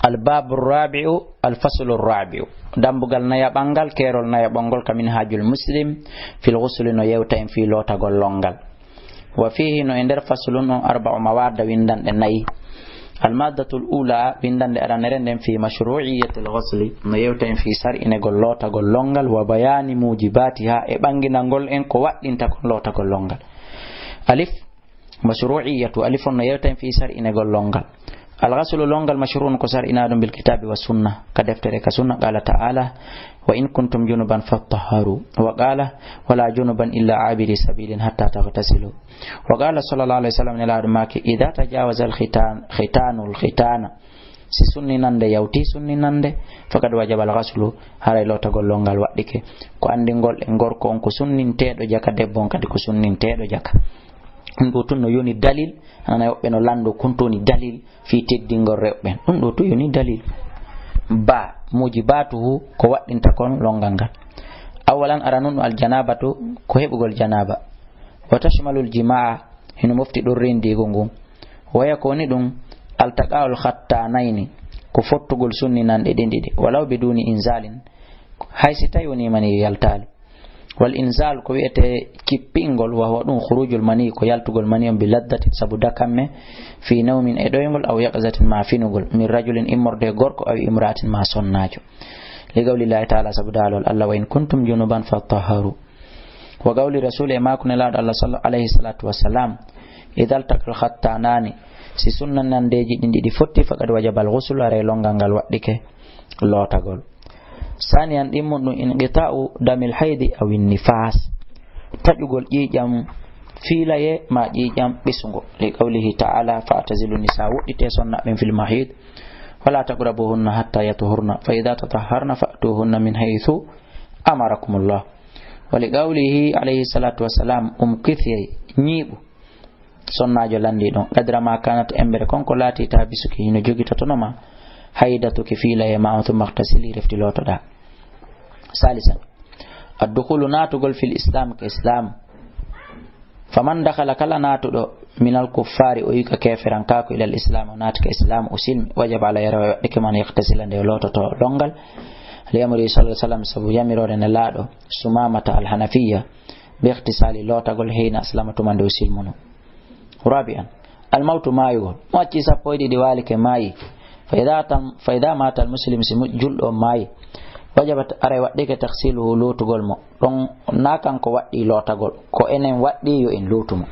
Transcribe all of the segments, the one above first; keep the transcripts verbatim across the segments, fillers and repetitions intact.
Al babu rabi'u, al faslu rabi'u. Dambugal nayaɓal ngal, keerol nayaɓal ngol ka Minhajul Muslim, fil ghusli no yewta en fii lootagol lonngal. Wa fihi no e nder faslun on arba'u mawadda windanɗe nayi. Al maddatul ula, windanɗe aranere nden fii mashru'iyyatil ghusli, no yewta en fii sar'inegol lootagol lonngal, wa bayani mujibatiha e ɓanginangol en ko waɗɗinta kon lootagol lonngal. Alif, mashru'iyatu, alifon no yewta en fii sar'inegol lonngal. Al ghaslu lonngal mashru'un ko sar'inaaɗum bil kitabi wa sunna, ka deftere ka sunna, qala ta'ala, wa in kuntum junuban fattaharu. Wa qala, wala junuban illa abiri sabilin hatta taghtasilu. Wa qala sallallahu alaihi wasallam, nelaaɗo maaki, idha tajawaza al khitan, khitanul khitana. Si sunninande yawti sunninande, faqad wajaba al ghaslu, haray lootagol lonngal waɗɗike. Ko anndingol e gorko on ko sunninteeɗo jaka, debbo on kadi ko sunninteeɗo jaka. Ɗum ɗo tun no yoni dalil, hana woɓɓe no lanndo kon toni dalil fii teddingol rewɓe ɓen. Ɗum ɗo tun yoni dalil. Ba, mujibatuhu, ko waɗɗinta kon lonngal ngal. Awalan, aranun, al janabatu, ko heɓugol janaba. Wa tashmalul jimaa, hino mofti ɗum renndiigu ngun. Waya ko woni ɗum, altaqaul khattanayni, ko fottugol sunninanɗe ɗin ɗiɗi, walaw biduni inzalin, hay si tawi woni mani yaltaali. Wal inzal ko wi'ete cippingol, wa huwa ɗum khurujul mani, ko yaltugol mani on bi laddatin sabu dakamme, fi nawmin e ɗoyngol, aw yaqzatin ma finugol, min rajulin immorde e gorko, aw imra'atin ma sonnaajo. Li qawlillahi ta'ala, sabu daalol Allah, wa in kuntum junuban fattaharu. Wa qawli rasul e maaku nelaaɗo Allah salla-, alayhi salatu wassalam, idha altaqal khattanani, si sunninandeeji ɗin ɗiɗi fotti, faqad wajabal ghusl, haray lonngal ngal waɗɗike lootagol. Saniyan, ɗimmun ɗum, inqita'u damil haydi aw nifas, taƴugol ƴiiƴam fiilaye ma ƴiiƴam ɓesungo. Li qawlihi ta'ala, fa'tazilu nisa, woɗɗite sonnaaɓe ɓen, fil mahid, wala taqrabuhunna hatta yatuhurna, fa idha tatahharna fa'tuhunna min haythu amarakumullah. Wa li qawlihi alayhi salatu wassalam, umkithiyay, ñiiɓu. Sonnaajo lanndii ɗon, qadra ma kanat, embere kon ko laati, tahbisuki, hino jogitotono ma, haydatuki, fiilaye ma on, thumma ightasili, refti lootoɗaa. Salisan, addukhulu, naatugol, fil islam, ka islam. Faman dakhala, kala naatuɗo, minal kuffaari, o yi'i ka keeferankaaku, ilal islam, o naati ka islam, o silmi, wajaba alayhi, haray waɗɗike mo, an yaghtasila, nde o loototo lonngal, li amri sallallahu alayhi wasallam, sabu yamiroore nelaaɗo, Sumamata al Hanafiya, bi ightisali, lootagol, hina aslama, tuma nde o silmuno. Rabi'an, al mawtu, maayugol. Mo accii sappo e ɗiɗi waalike maayi. Fa idha tam-, fa idha mata al muslim, si mu-, julɗo on maayi, wajabat, haray waɗɗike, taghsiluhu, lootugol mo. Ɗon na kanko waɗɗii lootagol, ko enen waɗɗii yo en lootu mo.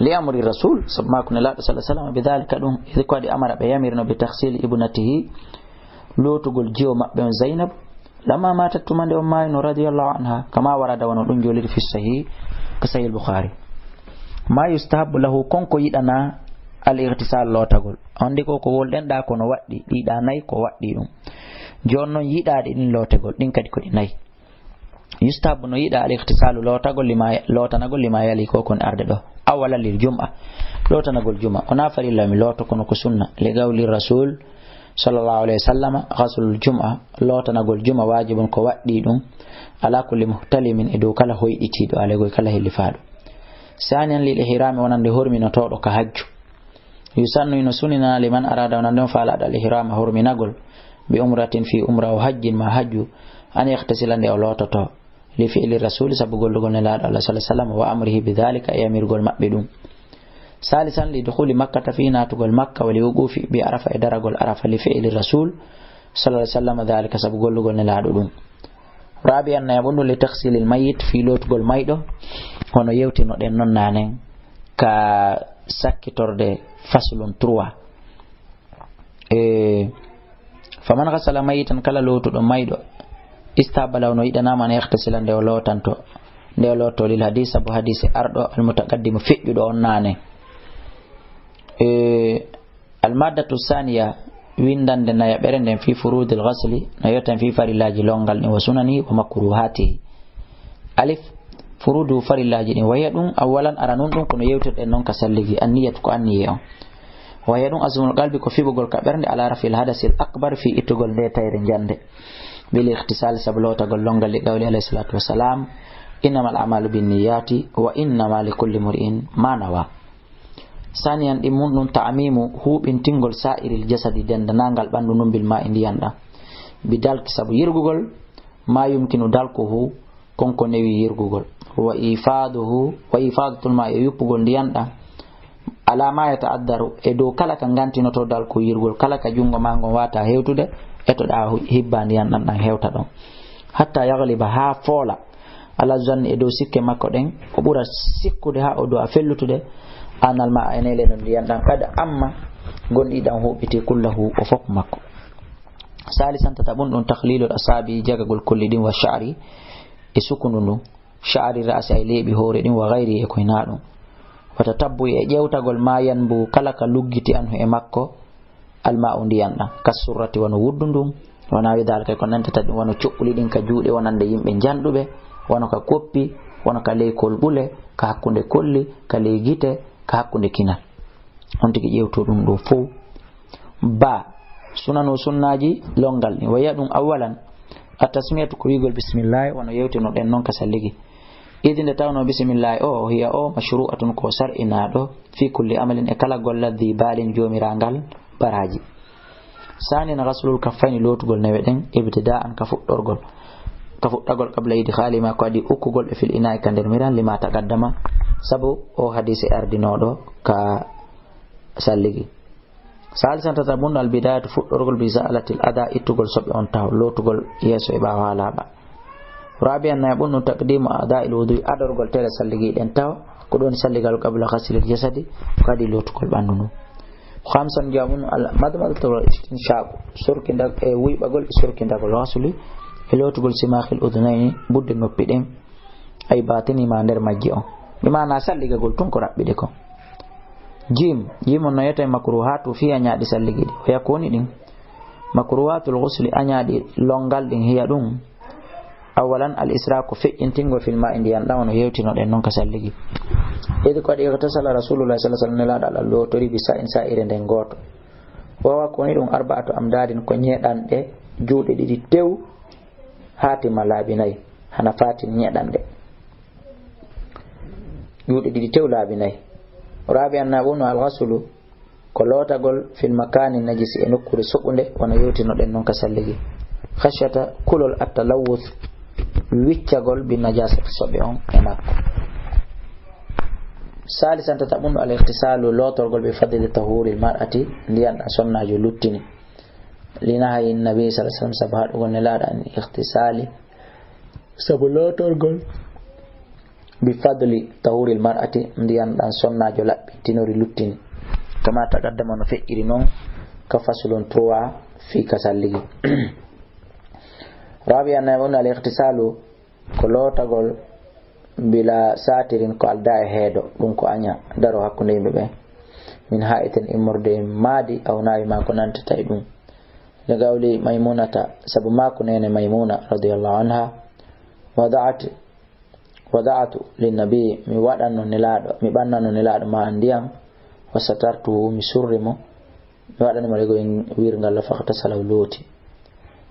Li amri rasul, sabu maaku nelaaɗo sallallahu alayhi wasallam, bi dhalika, ɗum, idh, ko waɗi, amara, ɓe yamirno, bi taghsili ibnatihi, lootugol jiwo maɓɓe on Zainab, lamma matat, tuma nde on maayno, radiyallahu anha, kama warada, wano ɗum joliri, fi sahih, ka sahih al-Bukhari. Ma yustahabbu lahu, kon ko yiɗanaa, al-ightisal, lootagol. Anndi ko ko wolɗen ɗaa, kono waɗɗii, ɗii ɗaa nayi ko waɗɗii ɗum. Jooni non yiɗaaɗi ɗin lootegol, ɗin kadi ko ɗi nayi. Yustahabbu, no yiɗaa, al-ightisalu, lootagol, lima, lootanagol, lima yali, ko kon arde ɗo. Awwalan, lil jum'a, lootanagol juma. Wonaa farilla mi looto, kono ko sunna. Li qawli rasul, sallallahu alayhi wa sallam, ghaslul jum'a, lootanagol juma, wajibun, ko waɗɗii ɗum, ala kulli muhtalimin, e dow kala hoyɗitiiɗo, alayhi, kala hellifaaɗo. Saniyan, lil ihrami, wonande horminotooɗo ka hajju. Yusannu, hino sunnina, liman arada, wonande on faalaaɗo al ihrama, horminagol, bi umratin, fi umra, aw hajjin, ma hajju, an yaghtasila, nde o loototo. Li fi'li rasuli, sabu gollugol nelaaɗo Allah sallallahu alayhi wasallam, wa amrihi bi dhalika, e yamirgol maɓɓe ɗum. Salisan, li dukhuli makkata, fii naatugol Makka, wa li wuqufi bi Arafa, e daragol Arafa, li fi'li rasul sallallahu alayhi wasallam dhalika, sabu gollugol nelaaɗo ɗum. Rabi'an, nayaɓun ɗum, li taghsilil mayyit, fii lootugol mayɗo, hono yewtinoɗen non naanen ka sakkitorde faslun trois. E, faman ghasala mayyitan, kala lootuɗo mayɗo, istahabba lahu, no yiɗanaama, an yaghtasila, nde o lootanto, nde o looto, lil hadis, sabu hadise arɗo, al mutaqaddimu, feƴƴuɗo on naane. E, al maddatu saniya, windande nayaɓere nden, fi furudil ghasli, no yewta en fi farillaaji lonngal ɗin, wa sunani, wa makruhatihi. Alif, furudu, farillaaji ɗin, wa hiya ɗum, awwalan, aranun ɗum, kono yewtirɗen non ka salligi, anniyatu, ko anniye on. Wa hiya ɗum, azmul qalbi, ko fiɓugol ka ɓernde, ala rafil hadasil akbar, fi ittugol nde tayre njande. Bil ightisal, sabu lootagol lonngal, li qawli alayhi salatu wassalam, innamal a'malu binniyati, wa innama li kulli mri'in ma nawa. Saniyan ɗi mun ɗum ta'mimu huuɓintingol sa'iril jasadi dendanaangal ɓanndu ndun bil ma'i ndiyan ɗan. Bi dalki sabu yirgugol ma yumkinu dalkuhu kon ko newi yirgugol. Wa ifaduhu, wa ifadatul ma'i e yuppugol ndiyan ɗan. Ala ma yata'addaru e dow kala ka ngantinoto dalku yirgol, kala ka jungo ma ngon wata hewtude, etoɗa hu-, hibba ndiyan ɗan ɗan hewta ɗon. Hatta yagliba ha foola. Ala zanni e dow sikke makko ɗen, o ɓura sikkude ha o du'a fellutude, anal ma e nele no ndiyan ɗan qad amma, gonɗi ɗan huɓiti kullahu o fof makko. Salisan tata ɓun ɗum takhlilul asabi jagagol kolli ɗin wa sha'ri e sukundu ndun, sha'ri ra'si ay leeɓi hoore ɗin wa ghayri e koy na ɗum. Wa tatabbu e ƴewtagol ma yanbu kala ka luggiti anhu e makko, alma'u ndiyan ɗan, ka surrati wano wuddu ndun, wano wi dalika ko nantata ɗum wano cuɓɓuli ɗin ka juuɗe wonande yimɓe njanɗuɓe, wano ka koppi, wano ka ley kolɓule, ka hakkunde kolli, ka ley gite, ka hakkunde kinal. On tigi ƴewto ɗum ɗo fow. Ba, sunanu sunnaaji longal ɗin. Waya ɗum awwalan, a tasmiyatu ko wi'gol bismillah, wano yewtino ɗen non ka salligi. Idi nde tawno bismillah o, o hiya o, mashru'atun ko sar'inaaɗo, fi kulli amalin e kala golla dhi balin joomirangal baraaji. Sani na ghaslul kaffayni lootugol newe ɗen, ibtida'an ka fuɗɗorgol. Ka fuɗɗagol qabla idkhali ma ko adi ukkugol ɓe fil ina'i ka nder miran lima taqaddama. Sabu o hadisi ardinooɗo ka salligi. Salisan tata bun al bidayatu fuɗɗorgol bi za'alatil ada ittugol soɓe on taw lootugol yeeso e ɓaawo ha laaɓa. Rabi'an nayi bun ɗum taqdimu ada'il wudu'i adorgol tere salligi ɗen taw ko ɗon salligal qabla ghaslil jasadi ko adi lootugol ɓandu ndu. Khamsan jamun al madmadatu wal istinshaqu surkindag e wuyɓagol e surkindagol ghasli e lootugol simakhil udunayni budde noppi ɗen. Ay batini ma nder majji on. Bi maana salligagol tun ko raɓɓiɗe kon. Jim, jim on no yetay makruhatu fi añaaɗi salligi ɗi. O yakoni ɗin. Makruhatul ghusli añaaɗi longal ɗin hiya ɗum. Awalan al isra ko feƴƴintingol fil ma'i ndiyan ɗan wano yewtino ɗen non ka salligi. Idi ko waɗi igtasala rasulullah sallallahu alaihi wasallam nelaɗo Allah lotori bi sa'in sa'ire nden goto. Wawa ko woni ɗum arba'atu amdadin ko ñeɗanɗe juuɗe ɗiɗi tew. Haa tima laabi nayi, hana fatin ñeɗanɗe. Juuɗe ɗiɗi tew laabi nayi. Rabi anna wonu alghasulu, ko lootagol fil makani najisi e nokkuure soɓunde, wano yewtinoɗen non ka salligi. Khashyata kulol at-talawuth, wiccagol bi najasati soɓe on e makko. Salisan tata ɓunɗo al-ightisalu, lootorgol bi fadli tahuril mar'ati, ndiyan ɗan sonnaajo luttini. Linahayi nabi sallallahu alaihi wasallam, sabu haɗugol nelaaɗo an ightisali, sabu lootorgol bi fadli tahuril mar'ati, ndiyan ɗan sonnaajo laɓɓintinori luttini. Kama taqaddama no feƴƴiri non ka faslun trois fi ka salligi. Rabi anna on al ightisalu, ko lootagol bila satirin ko alda e heedo, ɗum ko aña daro hakkunde yimɓe ɓe. Min ha'itin immorde e maadi aw nawi ma ko nantata e ɗum. Li qawli Maymunata, sabu maako nene Maymuna radiyallahu anha, wada'at, wada'atu linnabi, mi waɗanno nelaaɗo, mi ɓannanno nelaaɗo ma an ndiyam, wa satartuhu, mi surri mo, mi waɗani mo ɗigo wirngal, fa ightasala, o looti.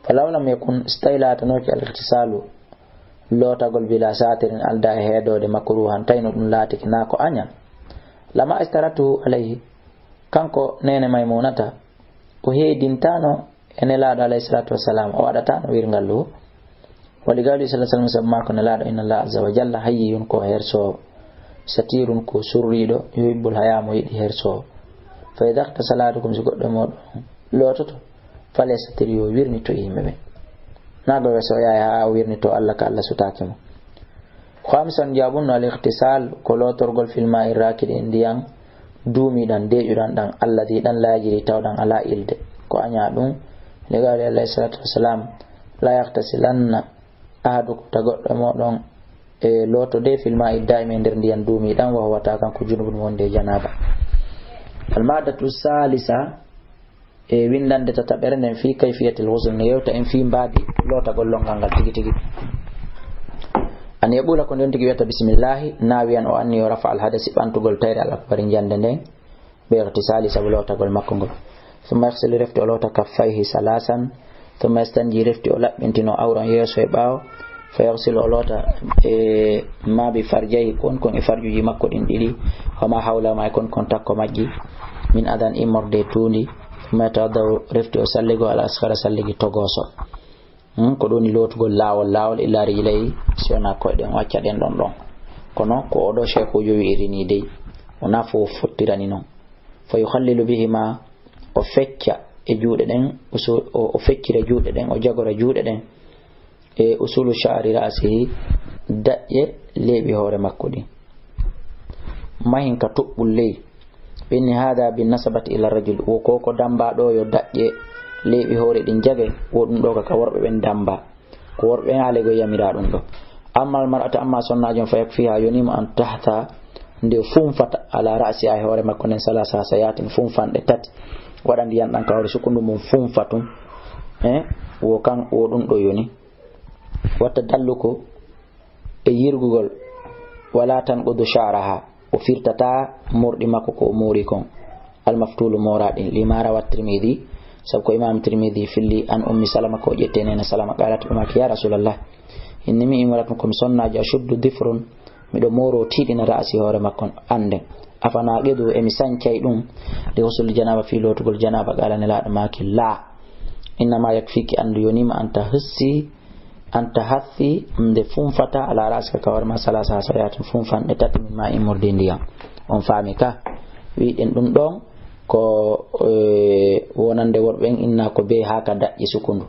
Falaw lam yakun, so tawi laatanooki al ightisalu, lootagol bila satirin alda e heedoode makruhan, tawi no ɗum laatiki naa ko aña. Lama istaratuhu alayhi, kanko nene Maymunata, o heedintaano e nelaaɗo alayhi salatu wassalam, o waɗataano wirngal ɗo. Wa li qawli sallallahu alaihi wasallam, sabu maako nelaaɗo, inna Allah azza wa jalla hayyiyun ko hersoowo, satirun ko surriiɗo, yuhibbul haya mo yiɗi hersoowo. Fa idha ightasala ahadukum, si goɗɗo e mooɗon loototo, fale satir yo wirnito e yimɓe ɓe. Naa gowe so yaay haa o wirnito Allah ka Allah sutaaki mo. Khamisan, jaabun no al ightisal ko lootorgol fil ma'i rakidi e ndiyan duumiɗan, deeƴuɗan ɗan, alladi ɗan la yajri tawɗan ala ilde. Ko aña ɗum, li qawli alayhi salatu wassalam, la yaghtasilanna ahadukum, ta goɗɗo e mooɗon e looto de fil ma'i daimi e nder ndiyan duumiɗan, wa huwa ta kanko junubun wonde e janaba. Al maddatu salisa, e windande tataɓere nden fi kayfiyatil ghusl, no yewta en fi mbaadi lootagol longal ngal tigi tigi. An yaqula ko nden tigi wiyata bismillahi, nawiyan o anniyo rafa al hadasi ɓantugol tayre al akbari njande nden, be ightisali sabu lootagol makko ngol. Thumma yaghsilu refti o loota kaffayhi salasan, thumma yastanji refti o laɓɓintino awran yeeso e ɓaawo, Fa yaxsil, o loota, e, ma bi farjayhi, kon kon e farjuji makko ɗin ɗiɗi, wa ma hawla ma, e kon kon takko majji, min adan, immorde tuundi, thumma yatawadda, refti o salligo, al asghara, salligi togoso. Hmm, ko ɗum woni lootugol laawol, laawol illa rijlayhi, si wonaa koyɗe ɗen, o acca ɗen ɗon ɗon. Kono ko oɗo sheekuujo wi'iri ni dey, wonaa fof fottirani non. Fa yukhallilu bihima, o fecca e juuɗe ɗen, usu-, o, o feccira juuɗe ɗen, o jagora juuɗe ɗen, e usulu sha'ri ra'sihi, daƴƴe leeɓi hoore makko ɗin. Mahin ka toɓɓul ley. Ɓe inni hada bi nasabati ila rajul. Wo ko ko damba ɗo yo daƴƴe leeɓi hoore ɗin jage, wo ɗum ɗo ka, ka worɓe ɓen damba. Ko worɓe ɓen haale go yamira ɗum ɗo. Amma al mar'ata, amma sonnaajo on, fa yakfiha, yonimo an tahta, nde funfata ala ra'siha, e hoore makko nden, salasa hasayatin, funfanɗe tati. Waɗa ndiyan ɗan ka hoore sukundu mum, funfa tun. Eh, wo kan, wo ɗum ɗo yoni. Wa tadalluku, e yirgugol, wala tanqudu sha'raha, o firtata morɗi makko ko o moori kon, almaftulu mooraɗin, lima rawa Tirmidhi, sabu ko Imam Tirmidhi filli an Ummi Salama, ko ƴettee nene Salama, qalat, ɓe maaki, ya Rasulallah, inni mi imratun, ko mi sonnaajo, ashuddu difrun, miɗo mooro tiiɗina ra'si, hoore makko an nden, afa naqidu, e mi sancay ɗum, li ghusli janaba, fii lootugol janaba? Qala, Nelaaɗo maaki, la, innama yakfiki, anndu yonima, an tahassi, an tahassi, nde funfata, ala ra'sika, ka hoore ma, salasa hasayatin, funfanɗe tati, min ma'in, immorde ndiyam. On faami ka? Wiɗen ɗum ɗon ko, eh, wonande worɓe ɓen, inna ko be haa ka daƴƴe sukundu.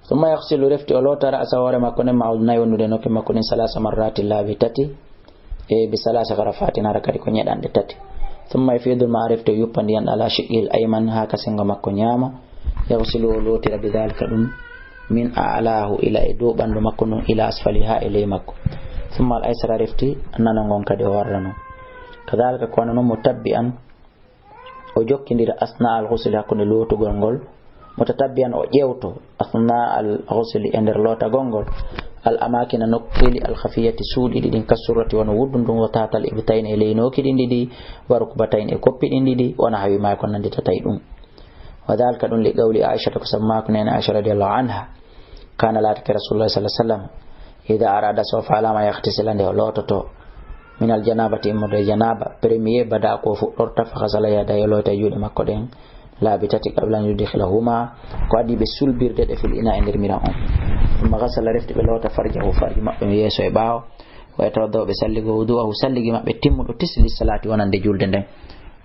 Thumma yaghsilu, refti o loota, ra'sa, hoore makko nden, ma'a udhunayhi, wondude nokke makko ɗen, salasa marratin, laabi tati. E bi salasa gharafatin, hara kadi ko ñeɗanɗe tati. Thumma yufidul ma'a, refti o yuppa ndiyan ala shiqqihil ayman, haa ka sengo makko ñaamo. Yaghsilu, o lootira, bi dhalika, ɗum, min a'lahu, ila, e dow ɓandu makko ndun, ila asfali, haa e ley makko. Thumma al aysara, refti nano ngon kadi o warra non. Kadhalika, ko wano non, mutabbi'an, o jokkindira, asna al ghusli, hakkunde lootugol ngol, mutatabbi'an, o ƴeewto, asna al ghusli, e nder lootagol ngol, al amakina, nokkeeli, al khafiyati, suuɗiiɗi ɗin, ka surrati, wano wuddu ndun, wa tahtal ibtayni, e ley nooki ɗin ɗiɗi, wa rukbatayni, e koppi ɗin ɗiɗi, wa nahwi ma, ko nannditata e ɗum. Wa dhalika, ɗum, li qawli Aishata, ko sabu maaku neene Aisha radiyallahu anha, kana, laatake Rasulullah sallallahu alaihi wasallam, idha arada, so faalama, yaghtasila, nde o loototo, min al janabati, immorde e janaba, premier bada ko fuɗɗorta, fa ghasala yadayhi, o loota e juuɗe makko ɗen, laabi tati, qabla an yudkhilahuma, ko adii ɓe sulbirde ɗe, fil ina, e nder miran on. Thumma ghasala, refti ɓe loota, farjahu, farji maɓɓe yeeso e ɓaawo, wa yatawadda, ɓe salligo, wudu'ahu, salligi maɓɓe timmuɗo, tis, lis salati, wonande julde nden,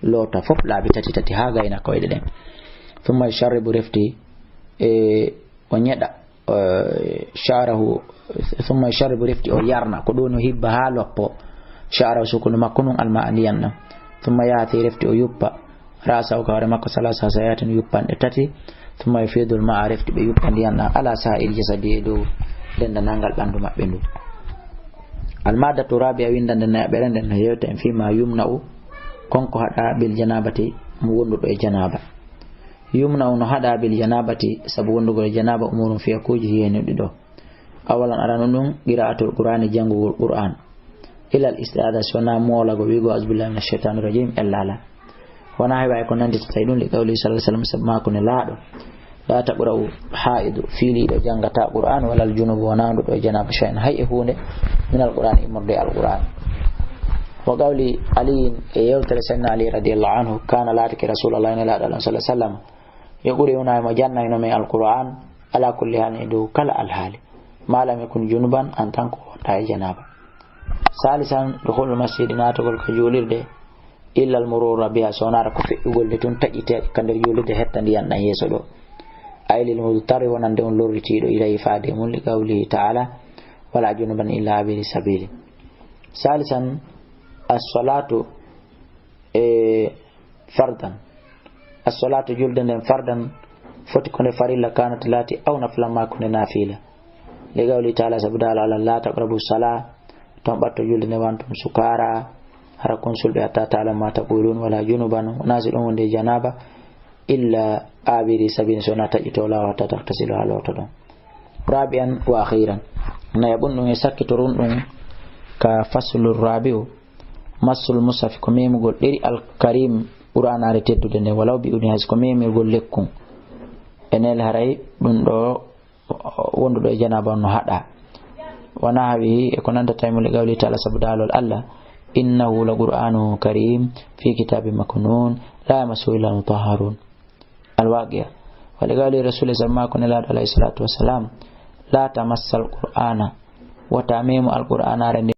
loota fof laabi tati tati haa gayna koyɗe ɗen. Thumma yusharribu, refti e o ñeɗa, eh, sha'rahu, thumma yusharribu, refti o yarna, ko ɗum o hibba haa loppo, sha'rahu, sukundu makko ndun, al ma'a, ndiyan ɗan. Thumma ya'ti, refti o yuppa, ra'sahu, ka hoore makko, salasa hasayatin, yuppanɗe tati. Thumma yufidul ma'a, refti ɓe yuppa ndiyan ɗan, ala sa'il jasadi, e dow denndanangal ɓandu maɓɓe ndu. Al maddatu rabi'a, winndannde nayaɓere nden, no yewta en fii ma yumna'u, kon ko haɗa, bil janabati, mo wonduɗo e janaba. Yumna'u, no haɗa, bil janabati, sabu wondugol e janaba, umurun, fiyakuuji, hiyenuɗi ɗo. Awalan, arano ɗum, qira'atul Qur'ani, janngugol Qur'an. Ilal isti'aada, si wonaa moolago, wi'go, "A'uuzu billahi minash shaytaanir rajiim", ella alaa. Wonaa heɓa e ko nannditata e ɗum, li qawli sallallahu alaihi wasallam, sabu maaku Nelaaɗo, "Laa taqra'u haa'idu", fiiliiɗo janngataa Qur'an, "walal junubu", wonaa wonduɗo e janaaba, "shay'an", hay e huunde, "minal Qur'an", immorde e Al-Qur'an. Wa qawli Aliyin, e yewtere Sayyidina Ali radiyallahu anhu, "Kaana", laatike, "Rasuulullaahi", Nelaaɗo Allah sallallahu alaihi wasallam, yo ɓuri wona e mo jannayno men Al-Qur'an, ala kulli haalin, e dow kala alhaali. Ma lam yakun junuban, en tant que wonta e janaaba. Salisan, dukhulul masjidi, naatugol ka juulirde, illa al murura biha, so wonaa ko feƴƴugol nde tun, taƴite ka nder juulirde, hetta ndiyan ɗan yeeso ɗo. Ay lil mudtarri, wonande on lorritiiɗo, ilayhi, faade e mun, li qawlihi ta'ala, "Wala junuban illa abiri sabili." Salisan, as-salatu, e, fardan. As-salatu, julde nden, fardan, foti ko nde farilla, kanat, laati, aw naflan, ma ko nde naafila. Li qawli ta'ala, sabu daala Allah, "La taqrabu sala", ton ɓatto julde nden, wa antum sukara, hara kon sulɓe, hatta ta'lamu ma taqulun, wala junuban, wonaa si ɗon wonde janaaba, illa abiri sabili, so wonaa taƴito laawo, hatta taghtasilu, haa lootoɗon. Rabi'an wa akhiran, nayaɓun ɗum e sakkitorun ɗum ka faslu rabi'u, massul mushafi, ko memugol ɗeri Al-Karim, Qur'anaare teddude nden, walaw bi udin, hay so ko memugol lekkun. Enel haray ɗum ɗo wonduɗo e janaaba on no haɗa. Wa nahwihi, e ko nandata e mum, li qawlihi ta'ala, sabu daalol Allah, "Innahu la qur'anun karim fi kitabin maknun, la yamassuhu illa al-mutahharun." Al-Waqi'a. Wa li qawli Rasul, e sabu maako Nelaaɗo alayhi salatu wassalam, "La tamassal qur'ana," wota memu Alqur'anaare nde.